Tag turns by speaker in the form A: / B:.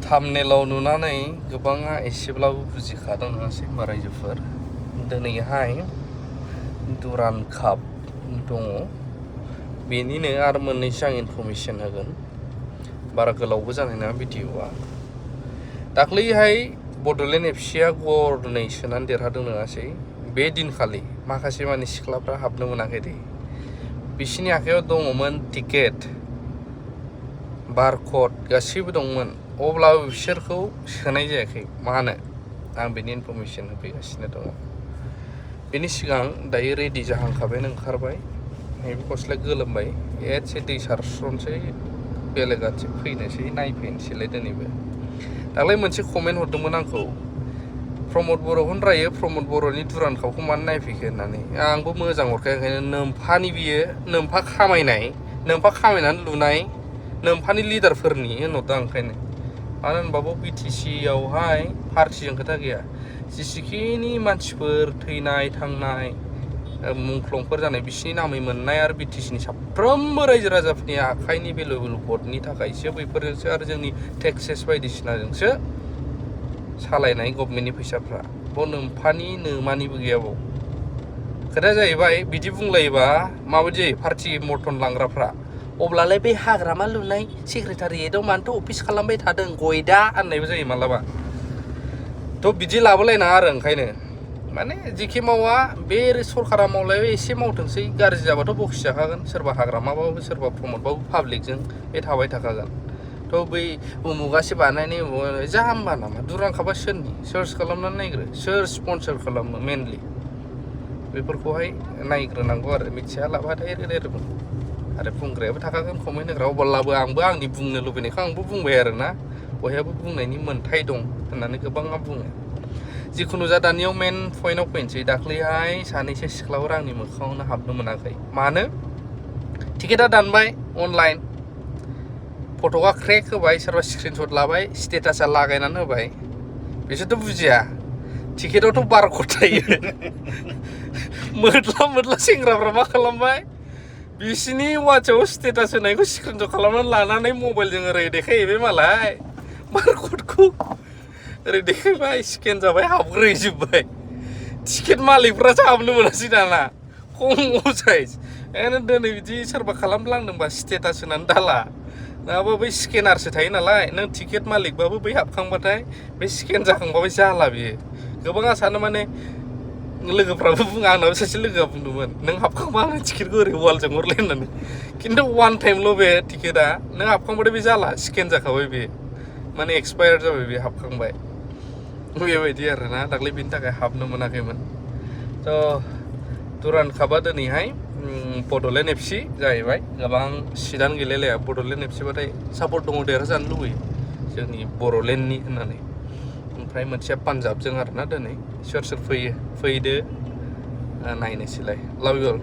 A: थाम्बनेलाव नुनानै गोबाङा एसेब्लाबो बुजिखादों नङासै होमबा रायजोफोर। दिनैहाय दुरान काप दङ, बेनिनो आरो मोननैसो आं इनफरमेसन होगोन। बारा गोलावबो जानाय नङा भिडिअ'आ। दाख्लैहाय बड'लेण्ड एफसिआ गरनै सोनानै देरहादों नङासै। बे दिनखालि माखासे माने सिख्लाफ्रा हाबनो मोनाखै दे। बिसिनि आखायाव दङमोन टिकेट, बारक'ड गासैबो दंमोन, अब्लाबो बिसोरखौ सोनाय जायाखै। मानो? आं बेनि इनफरमेसन होफैगासिनो दङ। बेनि सिगां दायो रेडि जाहांखाबाय, ओंखारबाय, नैबे गस्लाया गोलोमबाय, एसे दै सारस्रनोसै, बेलेगासो फैनोसै, नायफैनोसैलाय दिनैबो। दाख्लै मोनसे कमेन्ट हरदोंमोन आंखौ, प्रमद बर'खौनो रायो, प्रमद बर'नि दुरान कापखौ मानो नायफैखो होननानै। आंबो मोजां हरखायाखैनो। नोम्फानि बियो, नोम्फा खामायनाय, नोम्फा खामायनानै लुनाय, नोम्फानि लिडारफोरनि होनहरदों आं ओंखायनो। मानो होनबा बाव बिटिसिआवहाय पार्टिजों खोथा गैया। जेसेखिनि मानसिफोर थैनाय थांनाय मुंख्लंफोर जानाय बिसिनि नामै मोननाय आरो बिटिसिनि साफ्रोमबो रायजो राजाफोरनि आखाइनि भेलुएबल भटनि थाखायसो, बैफोरजोंसो आरो जोंनि टेक्सेस बायदिसिनाजोंसो सालायनाय गभर्नमेन्टनि फैसाफ्रा। बाव नोम्फानि नोमानिबो गैया। बाव खोथाया जाहैबाय, बिदि बुंलायोबा माबायदि जायो पार्टि मर्टन लांग्राफ्रा, अब्लालाय बे हाग्रामा लुनाय सेक्रेटारियेटआव मानोथ' अफिस खालामबाय थादों गयदा होननायबो जायो मालाबा। थ' बिदि लाबोलायनाङा आरो ओंखायनो माने जेखि मावा बे सरकारा मावलायबा एसे मावथोंसै, गाज्रि जाबाथ' बखि जाखागोन। सोरबा हाग्रामाबाबो सोरबा प्रमदबाबो पाब्लिकजों बे थाबाय थाखागोन। थ' बै उमुगासो बानायनाय जाम्बा नामा? दुरान कापआ सोरनि? सार्च खालामनानै नायग्रो, सोर स्पन्सर खालामो मेनलि, बेफोरखौहाय नायग्रोनांगौ आरो। मिथिया लाबाथाय एरगोन आरो बुंग्रायाबो थाखागोन, कमेन्ट होग्रा। अब्लाबो आंबो आंनि बुंनो लुबैनायखौ आंबो बुंबाय आरोना, बयहाबो बुंनायनि मोन्थाय दं होननानै गोबाङा बुङो। जिखुनु जा, दानियाव मेन पइन्टआव फैनोसै। दाख्लैहाय सानैसो सिख्लाफोर आंनि मोखाङावनो हाबनो मोनाखै। मानो? टिकेटआ दानबाय अनलाइन, फट'आ क्रेक होबाय, सोरबा स्क्रिनशट लाबाय, स्टेटासा लागायनानै होबाय। बिसोरथ' बुजिया, टिकेटआवथ' बारक'ड थायो। मोद्ला सेंग्राफ्रा मा खालामबाय, बिसिनि वाट्सआव स्टेटास होनायखौ स्क्रिनशट खालामनानै लानानै मबाइलजों ओरै देखायहैबाय मालाय। बारक'डखौ ओरै देखायबाय, स्केन जाबाय, हाबग्रोहैजोब्बाय। टिकेट मालिकफ्रासो हाबनो मोनासै दाना, खम साइज। ओंखायनो दिनै बिदि सोरबा खालामफ्लांदोंबा स्टेटास होनानै दाला, नङाबा बै स्केनारसो थायो नालाय। नों टिकेट मालिकबाबो बै हाबखांबाथाय बे स्केन जाखांबाबो जाला बियो। गोबाङा सानो माने, लोगोफ्राबो बुङो, आंनाबो सासे लोगोआ बुंदोंमोन, नों हाबखांबा आंनो टिकेटखौ ओरै वालजों हरलाय होननानै। खिन्थु वान टाइमल' बे टिकेटआ, नों हाबखांबाथाय बे जाला, स्केन जाखाबाय बे, माने एक्सपायार जाबाय बे, हाबखांबाय। बेबायदि आरोना, दाख्लै बेनि थाखाय हाबनो मोनाखैमोन। थ' दुरान कापआ दिनैहाय बड'लेण्ड एफसि जाहैबाय। गोबां सिदान गेलेलाया। बड'लेण्ड एफसिबाथाय सापर्ट दङ, देरहाजानो लुबैयो जोंनि बर'लेण्डनि होननानै। ओमफ्राय मोनसेया पान्जाबजों आरोना दिनै। सोर सोर फैयो फैदो नायनोसैलाय। लाभ इउ अल।